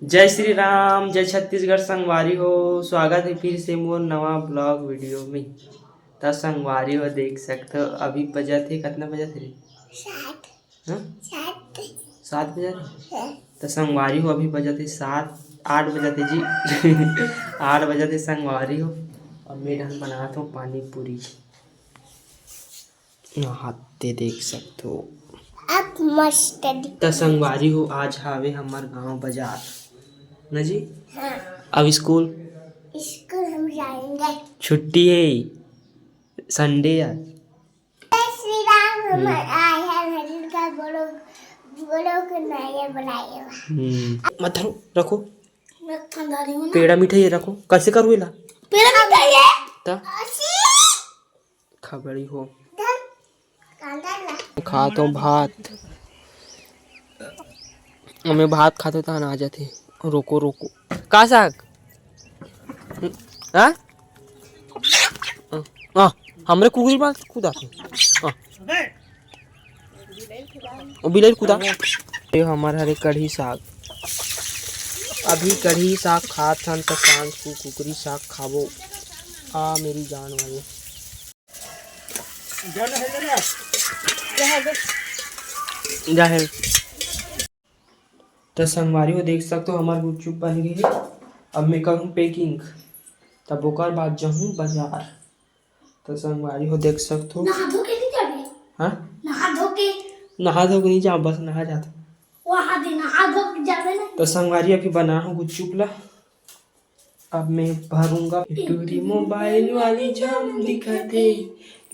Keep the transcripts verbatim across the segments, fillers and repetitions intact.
जय श्री राम, जय छत्तीसगढ़ संगवारी हो। स्वागत हे फिर से मोर नवा vlog video में। त संगवारी हो, देख सकथो, अभी बजत हे, कतना बजत हे रे? सात। हाँ? सात। सात बजत हे? हाँ। त संगवारी हो, अभी बजत हे सात, आठ बजत हे जी। आठ बजत हे संगवारी हो। अब मैं डहन बनात हों पानी पूरी। नहाते देख सकथो। अब मस्त दिख- त संगवारी हो, आज हावे हमर गांव बाजार, न जी? हाँ। अब स्कूल? स्कूल हम जाएंगे। छुट्टी हे, Sunday हे। जय श्री राम, हम हम्म। आए हैं हरिल का बोलो, बोलो के नए बनाए हुआ। हम्म। मत धरो, रखो। मैं ठंडा रही हूँ ना। पेड़ा मिठाई रखो, कैसे करूँ एला? पेड़ा मिठाई है। त? ऐसी। खबड़ी हो। खात हों भात। मैं भात खात हों तहन आ जाथे। रोको, रोको। का साग? हाँ? हाँ, हमरे कुकरी मार कूदा थे। हाँ। ओ बिलई कूदा। ये हमर हरे कढ़ी साग। अभी कढ़ी साग खात हन त सांझ को कुकरी साग खाबो। आ मेरी जान वाले। जाहिर। त संगवारी हो देख सकथो, हमर गुपचुप बन गे हे। अब मैं करूँ packing, तब ओकर बाद जाहूँ बाजार। त संगवारी हो देख सकथो। नहा धो के नहीं जाबे? हाँ? नहा धो के? नहा धो के नहीं जाओ, बस नहा जात। वहाँ दे नहा धो के जाबे ना। त संगवारी अभी बना हूँ गुपचुप ला। अब मैं भरूंगा। टूरी मोबाइल वाली झम दिखत हे,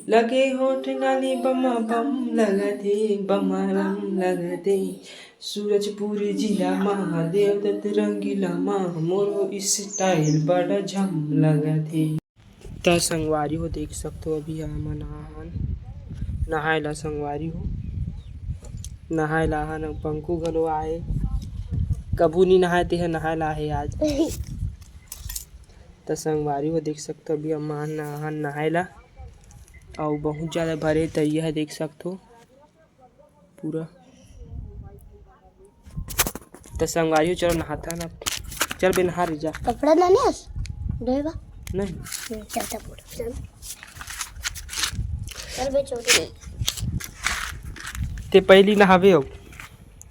लगे होठ नाली बमा बम लगत हे, बमा बम लगत हे। सूरजपुर जिला महादेव दत्त रंगीला मा, मोरो style बड़ा झम लगत हे। त संगवारी हो देख सकथो, अभी हमन आहन नहाए ला संगवारी हो, नहाए ला आहन। अउ पंकु घलो आए, कभू नी नहाए, तेह नहाए ला आहे आज। त संगवारी हो देख सकथो, अभी हमन आहन नहाए ला, अउ बहुत ज्यादा भरे तरिया हे, देख सकथो पूरा। त संगवारी हो, चलो नहाथन अब। चल बे, नहा रे जा। कपड़ा लाने हस? धोए बा? नहीं। हम्म, चल तब उठ, चल। चल बे, चोरी। ते पहली नहाबे हो।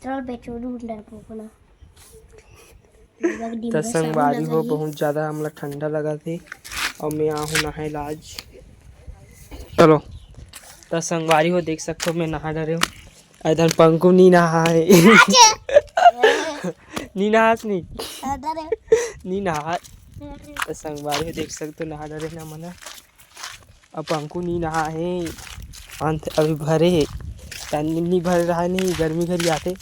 चल बे, चोरी, डरपोक ना। त संगवारी हो, बहुत ज्यादा हमला ठंडा लगत हे, अउ मैं आहूँ नहाए ला आज। चलो, त संगवारी हो, देख सकथो, मैं नहा डरे हूँ। इधर पंकु नी नहाए। नी नहास नी? नी नहा। त संगवारी हो, देख सकथो, नहा डरे ना मना। अब पंकु नी नहा हे, अंत अभी भरे हे, तन नी भरे रहा नहीं, गर्मी घरी आथे,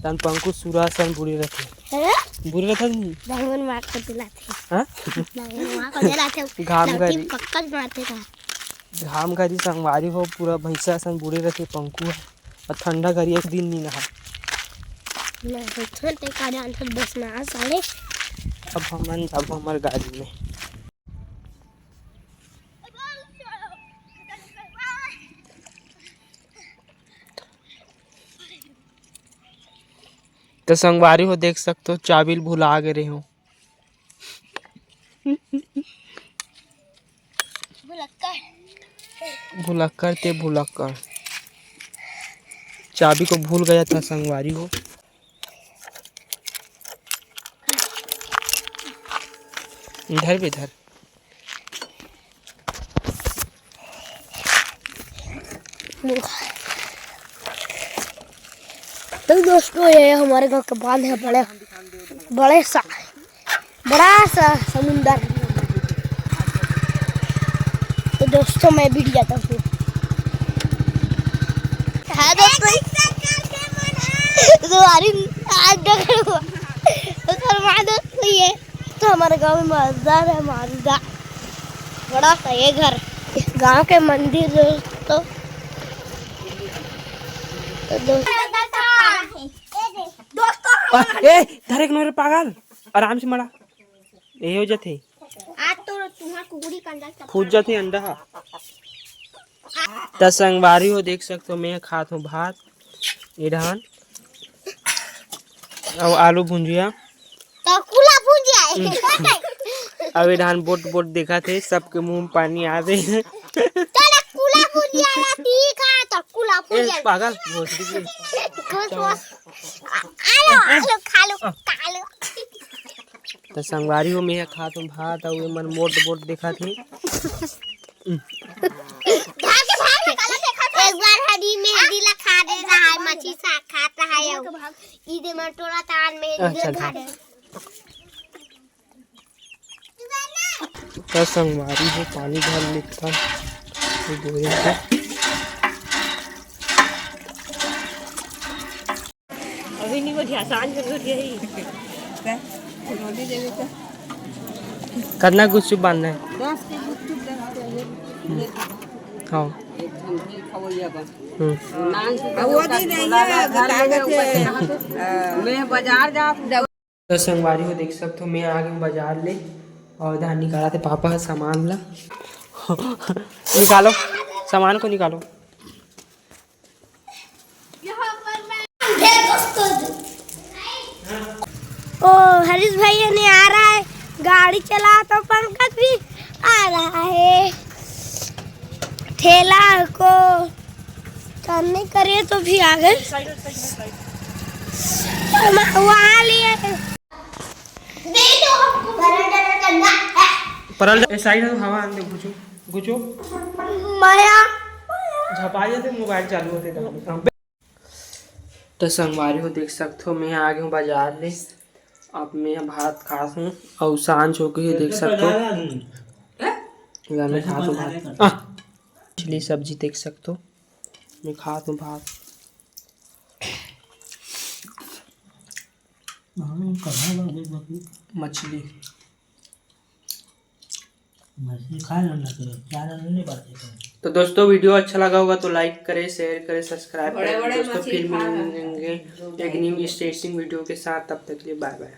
तन पंकु सुरा सन बुड़े रहथे। हैं? बुड़े रहथे नहीं? दामन मार को दिलाथे। हाँ? दामन मार को दिलाथे। घाम लड़की घरी। पक्का मारथे का? घाम घरी संगवारी हो, पूरा भैंसा सन बुड़े रहथे पंकु ह। अउ ठंडा घरी एक दिन नी नहा। ना, तो छोटे का जान तो बस नहा साले। अब हमन जाबो हमर गाड़ी में। त संगवारी हो देख सकथो, चाबी ल भुला गे रेहेंव। भुलक्कड़। भुलक्कड़ ते भुलक्कड़। चाबी को भूल गया था संगवारी हो। इधर भी इधर। तो दोस्तों, ये हमारे गांव के बांध है, बड़े, बड़े सा, बड़ा सा समुंदर। तो दोस्तों, मैं भिड़ जाता हूँ। हाँ दोस्तों, तुम्हारी आज डगर हुआ। तो शर्मा दोस्तों, ये तो हमारे गांव में मजेदार है, मजेदार। बड़ा सा ये घर, गांव के मंदिर दोस्तों। तो दोस्तों, ए, धरे के नोरे पागल, आराम से मड़ा। ए हो जथे। आज तो तुम्हार कुकुरी कंडल सब फूट जथे अंडा हा। त संगवारी हो देख सकथो, मैं खात हूँ भात, ए धान अउ आलू भुंजिया। तो कुला भुजिया है। अब ये धान बोट बोट देखत हे, सबके मुंह में पानी आ दे। चल, कुला भुजिया ला, ठीक है, तो कुला ए, भुजिया। पागल, भोसड़ी के। खुश हो। आ लो, आ लो, खा लो, खा लो। तो संगवारी हो, मैं खात हूँ भात, अउ ये मन मोट बोट देखत हे। भाग, भाग, काला देखत हे। एक बार हरी मेहंदी ला खा दे रहा है, मच्छी साग खात रहा है। ई दे मन टोला तान में अच्छा, खा दे। का संगवारी हो, पानी भर लेता ये बोरिंग के। अभी नहीं बढ़िया, सांझ में उठ गई। कतना गुपचुप बांधना है? दस के गुपचुप देना चाहिए। हाँ। हम्म। वो दिन नहीं है, का कहत हे? मैं बाजार जा तो संगवारी हो, देख सकत हो, मैं आ गए बाजार ले अउ धान निकालत हे पापा ह सामान ला। निकालो, सामान को निकालो। ओ, हरीश भैया नहीं आ रहा है, गाड़ी चला तो पंकज भी आ रहा है, ठेला को सामने करे तो भी आ गए। वहाँ लिए परल ए साइड हो, हवा आन दे, घुचो, घुचो। माया। झपा जाते, मोबाइल चालू होते तो। तो संगवारी हो, देख सकत हो, मैं आ गए हूँ बाजार ले। अब मैं भात खात हूँ अउ सांझ हो गई है, देख सकत हो। या मैं खात हूँ भात। आ, मछली सब्जी देख सकत हो, मैं खात हूँ भात। मछली। मछली खा लेना तो क्या नहीं बात है। तो दोस्तों, वीडियो अच्छा लगा होगा तो लाइक करें, शेयर करें, सब्सक्राइब करें। दोस्तों, फिर मिलेंगे एक न्यू इंटरेस्टिंग वीडियो के साथ। तब तक के लिए बाय बाय।